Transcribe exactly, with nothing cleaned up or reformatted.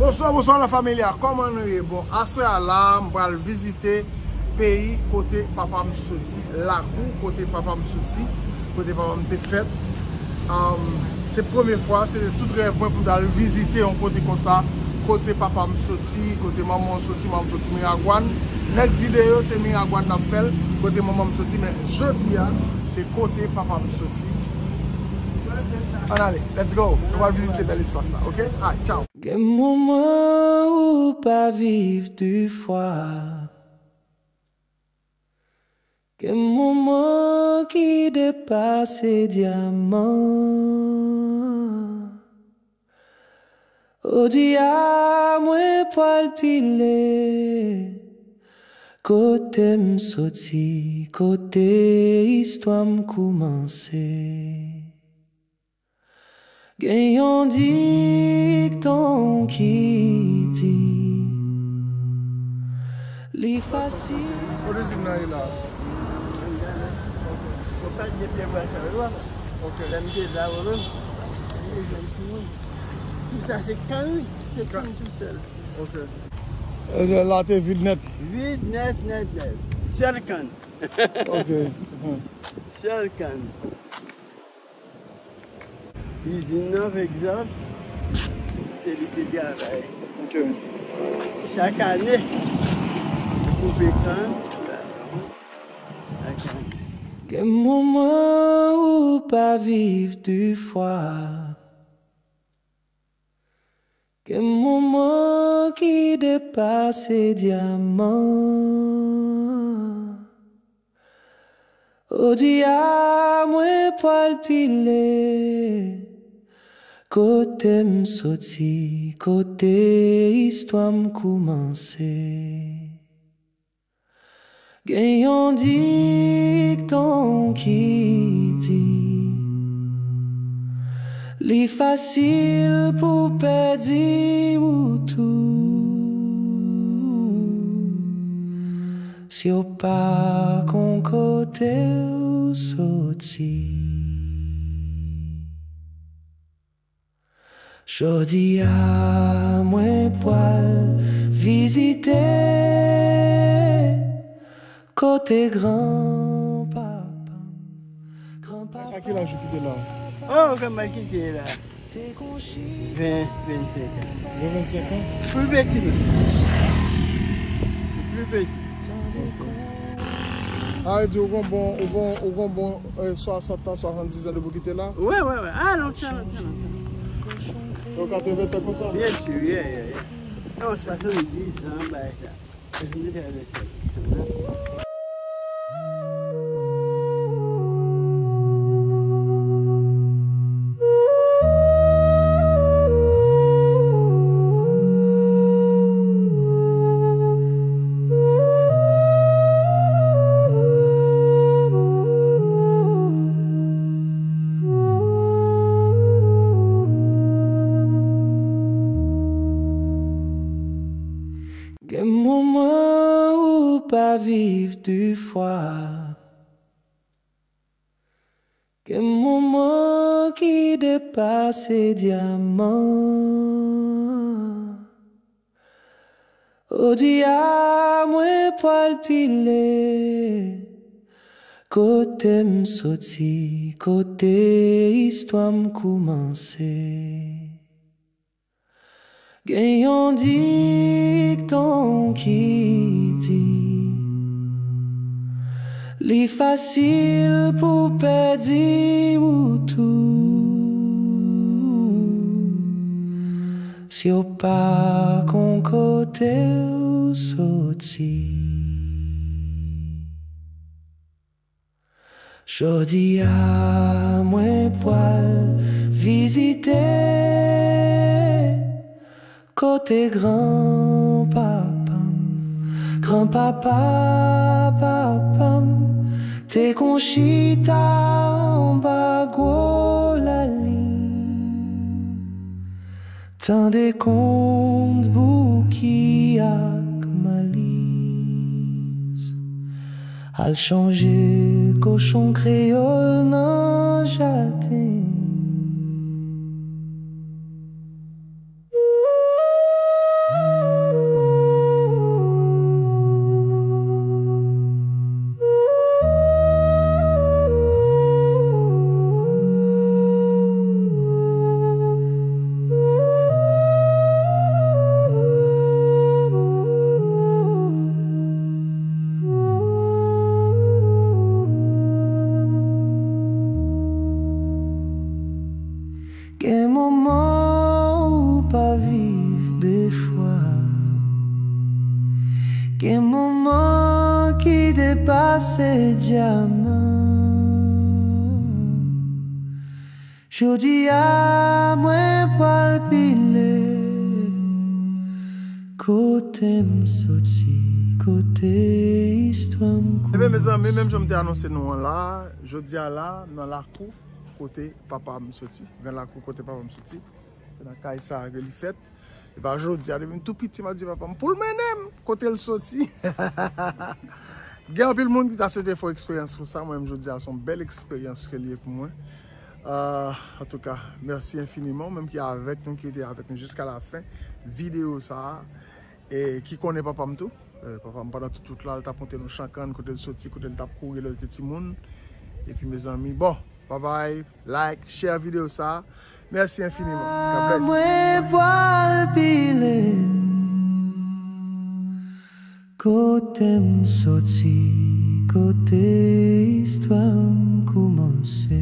Bonswa, bonswa la familia, kòman nou ye? Bon, aswè a la, m pral vizite peyi kote papa m soti, lakou kote papa m soti, kote papa m te fèt. Um, se premye fwa, se te tout rèv mwen pou m t al vizite yon kote konsa, kote papa m soti, kote manman m soti, manman m soti Miragwàn. Next video, se Miragwàn n ap fè l, kote manman m soti, men jodi a, se kote papa m soti. Ann ale, let's go! Nou pral vizite bèl espas sa, ok? Alright, ciao! Gen moman ou pa viv de fwa. Gen moman ki depase dyaman. Jodi a mwen pral pile kote m soti, kote istwa m koumanse. Gen yon dikton ki di, li fasil. Kote zin nan ye la? Mwen pa t gen pye bwa sa yo. Ok. Lè m te la, ou menm, li jwenn timoun. Tout sa se kann, wi. Se kann tou sèl. Ok. E, la te vid nèt. Vid nèt, nèt, nèt. Sèl kann. Ok. Sèl kann. Izin nan, pa egzanp, se li ki travay. Ok. Chak ane, koupe kann, chak ane. Gen moman ou pa viv de fwa. Gen moman ki depase dyaman. Jodi a mwen pral pile kote m soti, kote istwa m koumanse. Gen yon dikton ki di, li fasil pou pèdi wout ou. Si w pa konn kote w soti. Jodi a mwen pral vizite kote granpapa m, granpapa. A ki laj ou kite la? Oh, kòman kite la? Ven, vennsenk an. Ven, vennsenk an? Pli piti menm. Pli piti. A, vle di ou gon bon, ou gon, ou gon bon, eh, swasant an, swasanndiz an depi w kite la? Wi, wi, wi. A, lontan, lontan, lontan. Ou ka te vèt konsa? Byen si, yeah, yeah, yeah. Non, swasanndiz an, bay sa. Gen moman ou pa viv de fwa. Gen moman ki depase dyaman. Jodi a mwen pral pile kote m soti, kote istwa m koumanse. Gen yon dikton ki di, li fasil pou w pèdi wout ou si w pa konn kote w soti. Jodi a mwen pral vizite kote granpapa m, granpapa papa m te konn chita anba gwo lalin. Tande kont Bouki ak Malis al chanje kochon kreyòl nan jaden. Gen moman ki depase dyaman. Jodi a mwen pral pile kote m soti, kote istwa m kòmanse. Ebyen, mezanmi, menm jan m te anonse nou an la, jodi a la, nan lakou kote papa m soti, gran lakou kote papa m soti. Se nan kay sa ke li fèt. Epa jodi a, depi m tou piti, m ap di papa m pou l mennen m kote l soti. Gen anpil moun ki ta swete fè eksperyans konsa, mwen menm jodi a, se yon bèl eksperyans ke li ye pou mwen. Euh, antouka, mèsi enfiniman, ou menm ki avèk nou, ki rete avèk nou jiska la fen videyo sa a, e ki konnen papa m tou. Euh, papa m, pandan tout wout la, l t ap montre nou Chankan, kote l soti, kote l t ap kouri lè l te timoun. Epi, mezanmi, bon, babay, like, share videyo sa a. Mèsi enfiniman. God bless. Mwen pral pile kote m soti, kote istwa m kòmanse.